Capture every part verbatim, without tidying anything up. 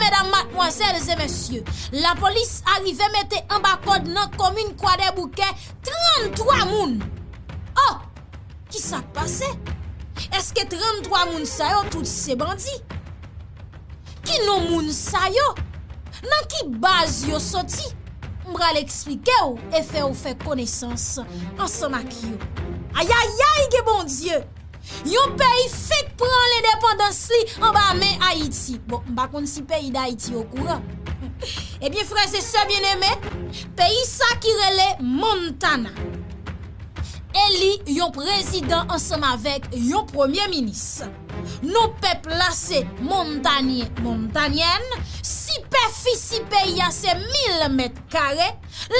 Medam, madmwazèl e mesye, lapolis arive mete anba kòd nan komin Kwadèboukè tranntwa moun. Oh! Kisa k pase? Èske tranntwa moun sa yo tout se bandi? Ki non moun sa yo? Nan ki baz yo soti? M pral eksplike w e fè w fè konesans ansanm ak yo. Ayayay, gen Bondye! Yon peyi fenk pran lendepandans li anba men Ayiti. Bon, m pa konn si peyi Dayiti okouran. Ebyen, frè e sè byeneme, peyi sa ki rele Montana eli yon prezidan ansanm avèk yon premye minis. Non pèp la se Montanyen, Montanyèn, sipèfisi peyi a se mil mèt kare,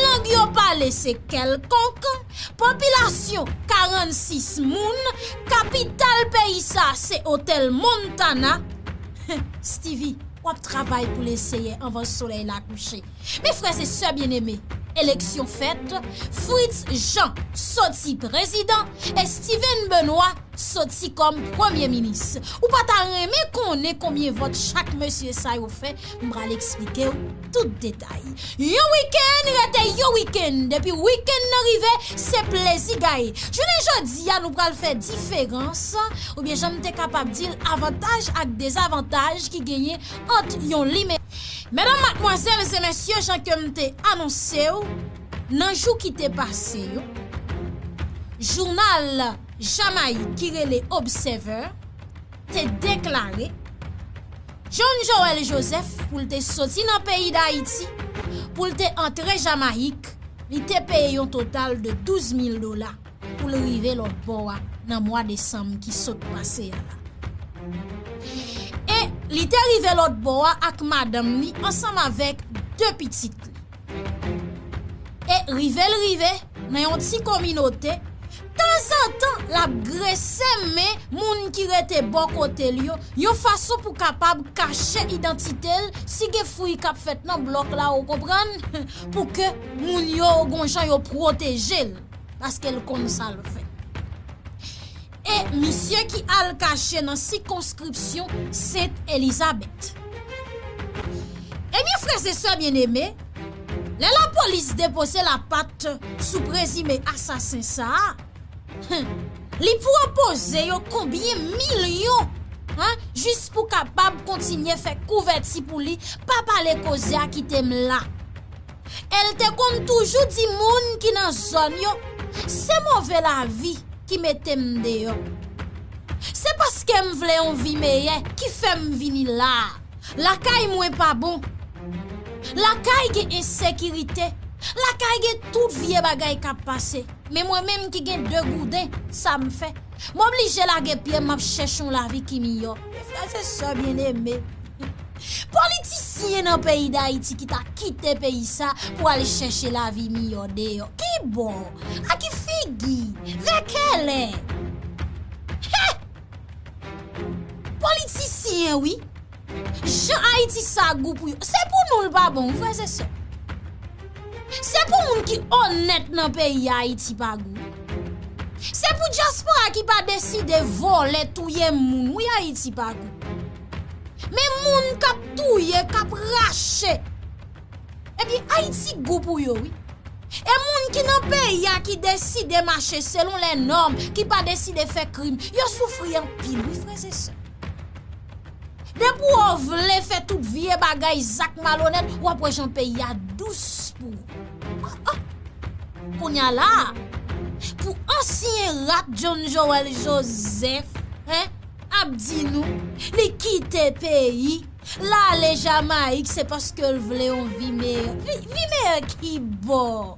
lang yo pale se kèlkonk, popilasyon karannsis moun, kapital peyi sa se Otèl Montana. Stevie, w ap travay pou leseyè anvan solèy la kouche. Men frè e sè byeneme, eleksyon fèt, Fritz Jean soti prezidan e Steven Benoît soti kòm premye minis. Ou pa ta renmen konnen konbyen vòt chak mesye sa yo fè? M pral eksplike w tout detay. Yon wikenn rete yon wikenn, depi wikenn nan rive, se plezi gaye. Jounen jodi a, nou pral fè diferans, oubyen jan m te kapab di l, avantaj ak dezavantaj ki genyen ant yon limen. Medam, madmwazèl e mesye, jan ke m te anonse w nan jou ki te pase yo, jounal Jamayik ki rele Observer te deklare John Joël Joseph pou l te soti nan peyi Dayiti, pou l te antre Jamayik, li te peye yon total de douz mil dola pou l rive lòt bò a nan mwa desanm ki sot pase a la. E li te rive lòt bò a ak madanm li ansanm avèk de pitit li. E rive l rive nan yon ti kominote, tanzantan l ap grese men moun ki rete bò kote l yo, yon fason pou kapab kache idantite l, si gen fouy k ap fèt nan blòk la, ou konprann, pou ke moun yo gon jan yo pwoteje l, paske l konn sa l fè. E misye ki al kache nan sikonskripsyon Sent Elizabèt. Ebyen, frè e sè byeneme, lè lapolis depoze lapat sou prezime asasen sa a, li pwopoze yo konbyen milyon, en, jis pou kapab kontinye fè kouvèti pou li, pa pale koze a, kite m la. E l te konn toujou di moun ki nan zòn yo, se move lavi ki mete m deyò. Se paske m vle yon vi meyè ki fè m vini la a. Lakay mwen pa bon. Lakay gen ensekirite. Lakay gen tout vye bagay k ap pase. Men mwen menm ki gen de gouden, sa m fè? M oblije lage pye m, m ap chèche yon lavi ki miyò. Mes frères et sœurs bien-aimés, politisyen nan peyi Dayiti ki ta kite peyi sa pou al chèche lavi miyò deyò. Ki bò? A ki figi? Vè kèlè? Hè! Politisyen, wi. Jan Ayiti sa gou pou yo. Se pou nou l pa bon, wi, frè e sè. Se pou moun ki onèt nan peyi Ayiti pa gou. Se pou dyaspora ki pa deside vòlè, touye moun, wi, Ayiti pa gou. Men moun k ap touye, k ap rache. Ebyen, Ayiti gou pou yo, wi. E moun ki nan peyi a ki deside mache selon lè nòm, ki pa deside fè krim, yo soufri anpil, wi, frè e sè. Depi w vle fè tout vye bagay, zak malonèt, w ap wè jan peyi a dous pou ou. Ah, ah. Kounye a la, pou ansyen rat John Joël Joseph, en, ap di nou, li kite peyi, l ale Jamayik, se paske l vle yon vi meyè. Vi, vi meyè ki bò?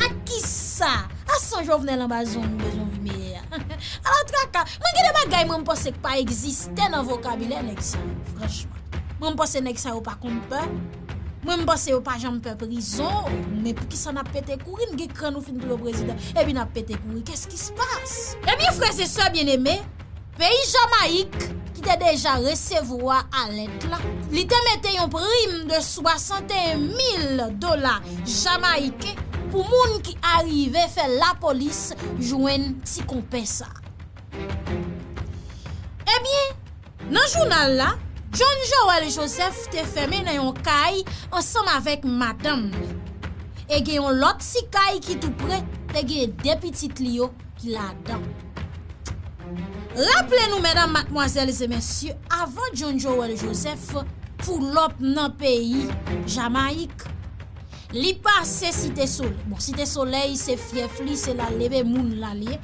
Ak kisa? A san Jovenel anba zong nou bezwen vi meyè a. Ala traka. Mwen gen de bagay mwen m panse k pa egziste nan vokabilè nèg sa yo, franchman. Mwen m panse nèg sa yo pa konn pè. Mwen m panse yo pa janm pè prizon. Men poukisa n ap pete kouri? N gen kran nou fin touye prezidan. Epi n ap pete kouri. Qu'est-ce qui se passe? Ebyen, frè e sè byeneme, peyi Jamayik, ki te deja resevwa alèt la, li te mete yon prim de swasanteyen mil dola jamayiken pou moun ki arive fè lapolis jwenn ti konpè sa. Ebyen, nan jounal la, John Joël Joseph te fèmen nan yon kay ansanm avèk madanm li. E gen yon lòt ti kay ki tou pre, te gen de pitit li yo ki ladan. Raple nou, medam, madmwazèl e mesye, avan John Joël Joseph pull up nan peyi Jamayik, li pase Site Solèy. Bon, Site Solèy se fyèf li, se la l leve moun la l ye.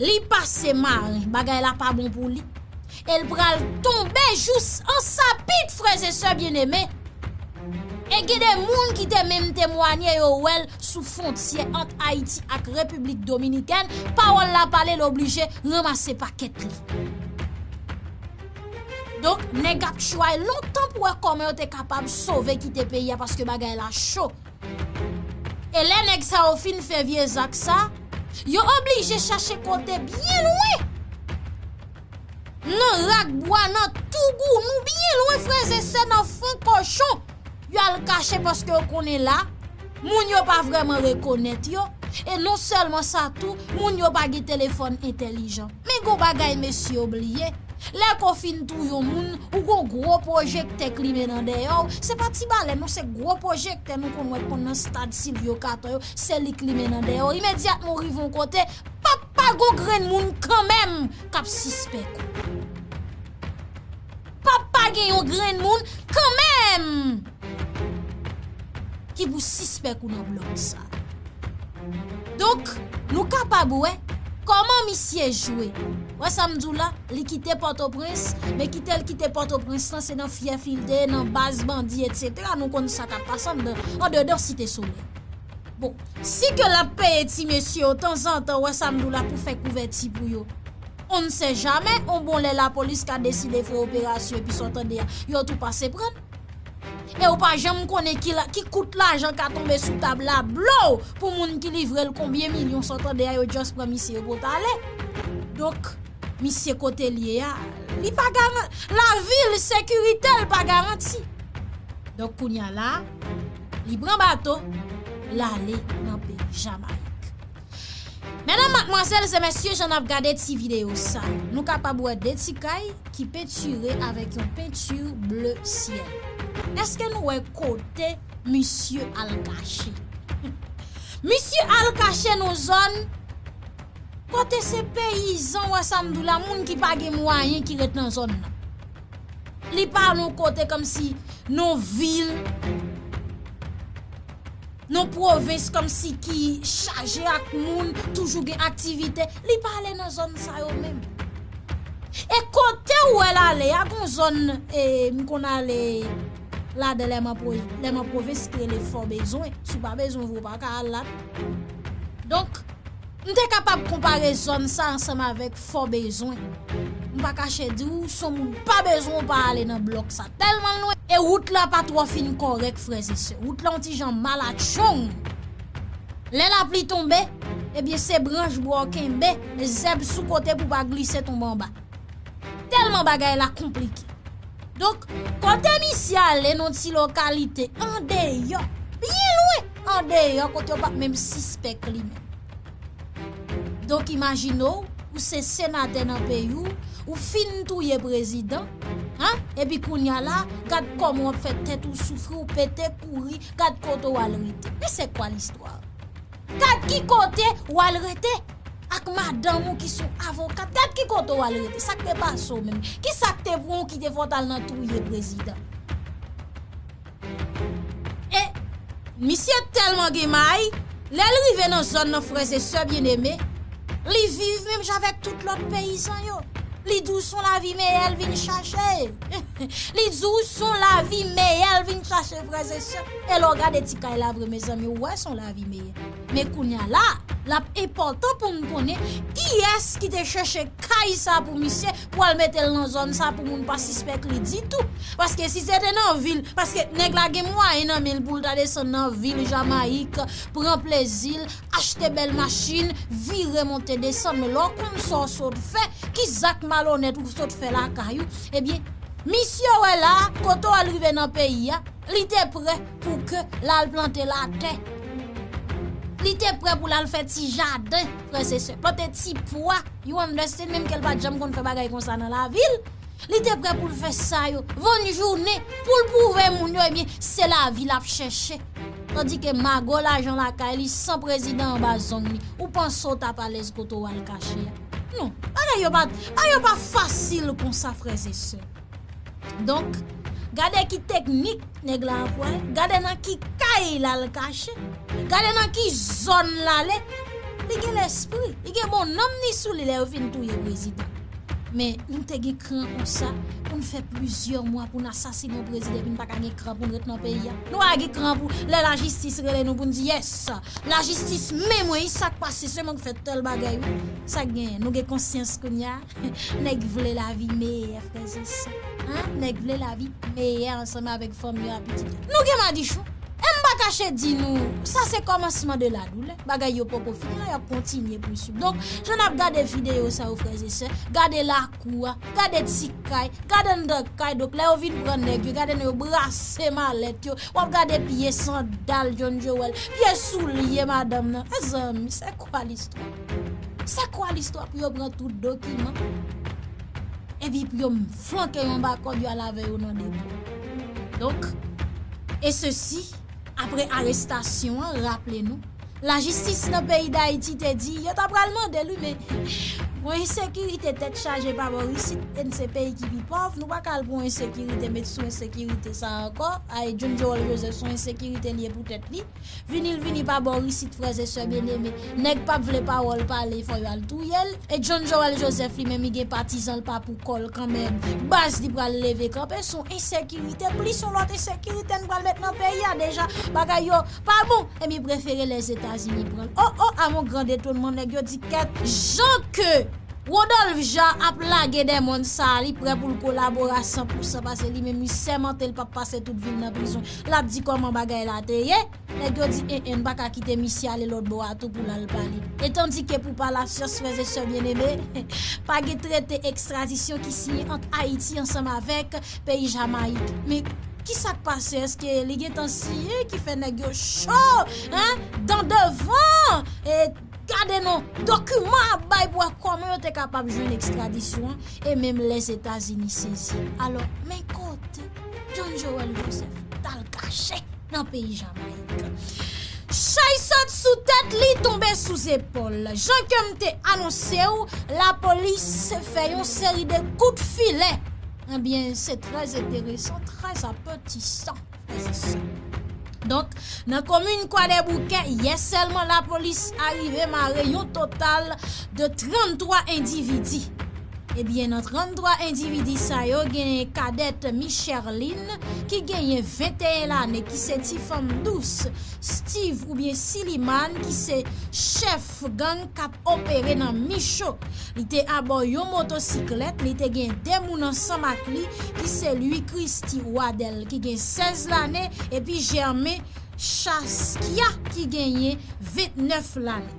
Li pase Maren, bagay la pa bon pou li. E l pral tonbe jous an sapit, frè e sè byeneme. E gen de moun ki te menm temwanye yo wè l sou fwontyè ant Ayiti ak Repiblik Dominikèn. Pawòl la pale, l oblije ranmase pakèt li. Donk, nèg ap tchway lontan pou wè kòman yo te kapab sove kite peyi a, paske bagay la cho. E lè nèg sa yo fin fè vye zak sa, yo oblije chache kote byen lwen. Nan rak bwa, nan tou gounou, byen lwen, frè e sè, nan fon kochon. Yo al kache paske yo konnen la, moun yo pa vrèman rekonèt yo. E non sèlman sa tou, moun yo pa gen telefòn entèlijan. Men gon bagay mesye yo bliye. Lè ke w fin touye yon moun, ou gon gwo pwojektè k limen nan dèyè w. Se pa ti balèn non, se gwo pwojektè nou konn wè konn nan stad Silvio Cator yo, se li k limen nan dèyè w. Imedyatman w rive yon kote, p ap pa gon grenn moun kanmenm k ap sispèk ou. P ap pa gen yon grenn moun kanmenm ki pou sispèk ou nan blòk sa. Donk, nou kapab wè kòman misye jwe. Wè sa m di w la, li kite Pòtoprens, men kite l kite Pòtoprens lan, se nan fyèf li te ye, nan baz bandi, etsetera. Nou konn sa k ap pase anndan, andedan Site Solèy. Bon, si ke l ap peye ti mesye yo tanzantan, wè sa m di w la, pou fè kouvèti pou yo. On ne sait jamais, on bon lè lapolis ka deside fè operasyon epi sa w tande a, yo tou pase pran l. E ou pa janm konnen ki, la, ki kout lajan ka tonbe sou tab la, blow, pou moun ki livre l konbyen milyon sa w tande a, yo just pran misye yo pot ale. Donk, misye kote l ye a, li pa garan-, lavi l, sekirite l pa garanti. Donk, kounye a la, li pran bato, l ale nan peyi Jamayik. Medam, madmwazèl e mesye, jan n ap gade ti videyo sa, nou kapab wè de ti kay ki pentire avèk yon penti ble syèl. Èske nou wè kote misye al kache? Misye al kache nan zòn kote se peyizan, wè sa m di w la, moun ki pa gen mwayen ki ret nan zòn nan. Li pa nan kote kòmsi nan vil, nan pwovens kòmsi ki chaje ak moun, toujou gen aktivite. Li pa ale nan zòn sa yo menm. E kote w wè l ale a, gon zòn, e, m konn ale ladan lè m an pwo-, lè m an pwovens ki rele Fò Bezwen. Si w pa bezwen vre, w pa ka al la. Donk, m te kapab konpare zòn sa ansanm avèk Fò Bezwen. M pa kache di w, si w moun pa bezwen, w pa ale nan blòk sa. Tèlman l lwen. E wout la pa twò fin kòrèk, frè e sè. Wout la yon ti jan malatchong. Lè lapli tonbe, ebyen se branch bwa w kenbe, zèb sou kote pou w pa glise tonbe anba. Tèlman bagay la konplike. Donk, kote misye ale nan ti lokalite andeyò, byen lwen andeyò, kote yo p ap menm sispèk li menm. Donk, imajine w, ou se senatè nan peyi w, ou fin touye prezidan, en, epi kounye a la, gad kòman w ap fè tèt ou soufri, ou pete kouri, gad kote w al rete. Men se kwa listwa? Gad ki kote w al rete ak madanm ou ki se yon avokat. Gad ki kote w al rete. Sa k te pase w menm? Kisa k te pran w ki te fè w t al nan touye prezidan? E misye tèlman gen may, lè l rive nan zòn nan, frè e sè byeneme, li viv menm jan avèk tout lòt peyizan yo. Li di w se yon lavi meyè l vin chache. Li di w se yon lavi meyè l vin chache, frè e sè. E lè w gade ti kay la vre, mezanmi, ou wè se yon lavi meyè. Men kounye a la, l ap enpòtan pou n konnen kiyès ki te chèche kay sa pou misye, pou al mete l nan zòn sa pou moun pa sispèk li ditou. Paske si se te nan vil, paske nèg la gen mwayen nan men l pou l ta desann nan vil Jamayik, pran plezi l, achte bèl machin, vire monte desann. Men lè w konn sa w sot fè, ki zak malonèt ou sot fè lakay ou, ebyen, misye wè la, kote w al rive nan peyi a, li te prè pou ke l al plante l atè. Li te prè pou l al fè ti jaden, frè e sè. Plante ti pwa, you understand, menm ke l pa t janm konn fè bagay konsa nan lavi l. Li te prè pou l fè sa yo, vann jounen, pou l pwouve moun yo, ebyen, se lavi l ap chèche. Tandike mago lajan lakay li san prezidan anba zong li, ou panse w t ap alèz kote w al kache a? Non, bagay yo pa, bagay yo pa fasil konsa, frè e sè. Donk, gade ki teknik nèg la anplwaye, gade nan ki kay l al kache, gade nan ki zòn l ale. Li gen lespri, li gen bon nanm ni sou li lè yo fin touye prezidan. Men nou te gen kran konsa pou n fè plizyè mwa pou n asasinen yon prezidan epi n pa ka gen kran pou n ret nan peyi a. Nou pa gen kran pou lè lajistis rele nou pou n di, yes, lajistis men mwen, sa k pase, se mwen k fè tèl bagay wi. Sa k genyen? Nou gen konsyans kounye a? Nèg vle lavi meyè, frè e sè. Hein? Nèg vle lavi meyè ansanm avèk fanmi yo a pitit yo. Nou gen madichon. E m pa kache di nou, sa se kòmansman de la doulè. Bagay yo poko fini la, y ap kontinye pouswiv. Donk, jan n ap gade videyo sa yo, frè e sè, gade lakou a, gade ti kay, gade anndan kay. Donk, lè yo vin pran nèg yo, gade nan yo brase malèt yo, w ap gade pye sandal John Joel, pye soulye madanm nan. Mezanmi, se kwa listwa? Se kwa listwa pou yo pran tout dokiman? Epi pou yo flanke yo anba kòd, yo al avè yo nan depo. Donk, e sesi, apre arestasyon an, raple nou, lajistis nan peyi Dayiti te di yo ta pral mande l wi, men yon ensekirite tèt chaje pa bò isit, e n se peyi ki pi pòv, nou pa ka al pou yon ensekirite, met sou ensekirite sa ankò. Ay, John Joel Joseph, se yon ensekirite li ye pou tèt li. Vini l vini pa bò isit, frè e sè byeneme. Nèg p ap vle pawòl pale, fò yo al touye l. E John Joel Joseph li menm, li gen patizan l pa pou kò l kanmenm. Baz li pral leve kanpe sou ensekirite, plis yon lòt ensekirite n pral met nan peyi a deja. Bagay yo pa bon, epi prefere Lèzetazini pran l. O, o, a yon gran detounman, nèg yo di kèt. Jan ke Rodolphe Jean ap lage dèmon sa, li prè pou l kolabore a san pou san, paske li menm li sèmante l p ap pase tout vi l nan prizon. L ap di kòman bagay la te ye. Nèg yo di, en, en, n pa ka kite misye ale lòt bò a tou pou l al pale. E tandike pou pa lasyans, frè e sè byeneme, pa gen trete ekstradisyon ki siyen ant Ayiti ansanm avèk peyi Jamayik. Men, ki sa k pase? Èske li gentan siyen ki fè nèg yo cho, en, dan devan? E gade non, dokiman ap bay pou wè kòman yo te kapab jwenn ekstradisyon an, e menm Lèzetazini sezi. Alò, men kote John Joel Joseph t al kache nan peyi Jamayik. Chay sot sou tèt li, tonbe sou zepòl. Jan ke m te anonse w, lapolis fè yon seri de kout filè. Ebyen, se trè enteresan, trè apetisan, frè e sè. Donk, nan komin Kwadèboukè, yè sèlman lapolis arive mare yon total de tranntwa endividi. Ebyen, nan tranntwa endividi sa yo, genyen kadèt Micherline, ki genyen venteyen lane, ki se ti fanm dous, Steve oubyen Siliman, ki se chèf gang k ap opere nan Micho. Li te abò yon motosiklèt, li te gen de moun ansanm ak li, ki se Louis Christy Waddell, ki gen sèz lane, epi Germain Chaskia, ki genyen vennèf lane.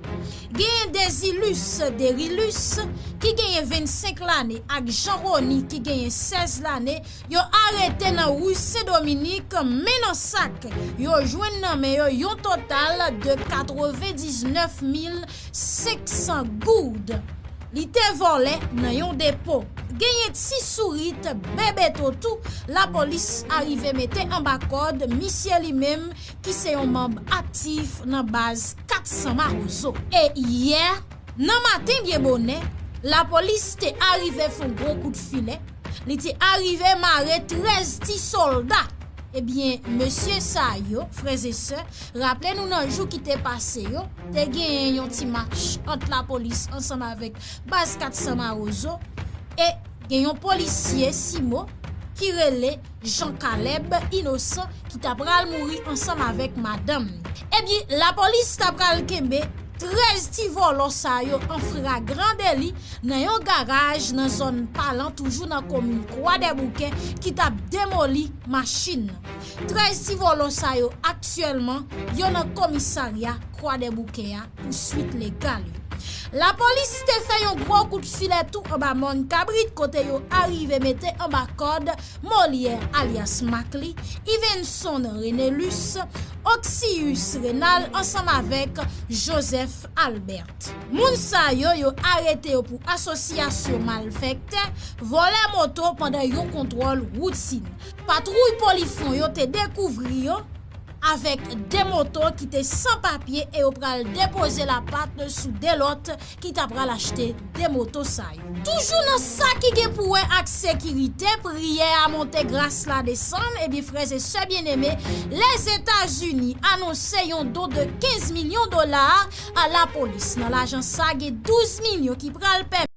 Genyen Désilus Derilus, ki genyen vennsenk lane, ak Jean Rony, ki genyen sèz lane, yo arete nan ri Sen Dominik, men nan sak. Yo jwenn nan men yo yon total de katrevendiznèf mil senksan goud. Li te vòlè nan yon depo. Genyen Ti Sourit, Bebeto tou, lapolis arive mete anba kòd misye li menm, ki se yon manm aktif nan baz kat san Mawozo. E yè, nan maten byen bonè, lapolis te arive fè yon gwo kout filè. Li te arive mare trèz ti sòlda. Ebyen, mesye sa yo, frè e sè, raple nou nan jou ki te pase yo, te genyen yon ti mach ant lapolis ansanm avèk baz kat san Mawozo, e gen yon polisye Simo ki rele Jean Caleb Innocent ki ta pral mouri ansanm avèk madanm li. Ebyen, lapolis ta pral kenbe trèz ti vòlò sa yo an fragran deli nan yon garaj nan zòn Palan, toujou nan komin Kwadèboukè, ki t ap demoli machin nan. Trèz ti vòlò sa yo aktyèlman, yo nan komisarya Kwadèboukè a pou swit legal yo. Lapolis te fè yon gwo kout filè tou anba Mòn Kabrit kote yo arive mete anba kòd Molière alyas Makli, Yvenson Renelus, Oxius Renald ansanm avèk Joseph Albert. Moun sa yo, yo arete yo pou asosyasyon malfèktè, vòlè moto pandan yon kontwòl woutin. Patwouy Polifwon yo te dekouvri yo avèk de moto ki te san papye e yo pral depoze lapat sou de lòt ki ta pral achte de moto sa yo. Toujou nan sa ki gen pou wè ak sekirite, priyè a monte, gras la desann, ebyen frè e sè byeneme, Lèzetazini anonse yon don de kenz milyon dola a lapolis. Nan lajan sa, gen douz milyon ki pral pèmèt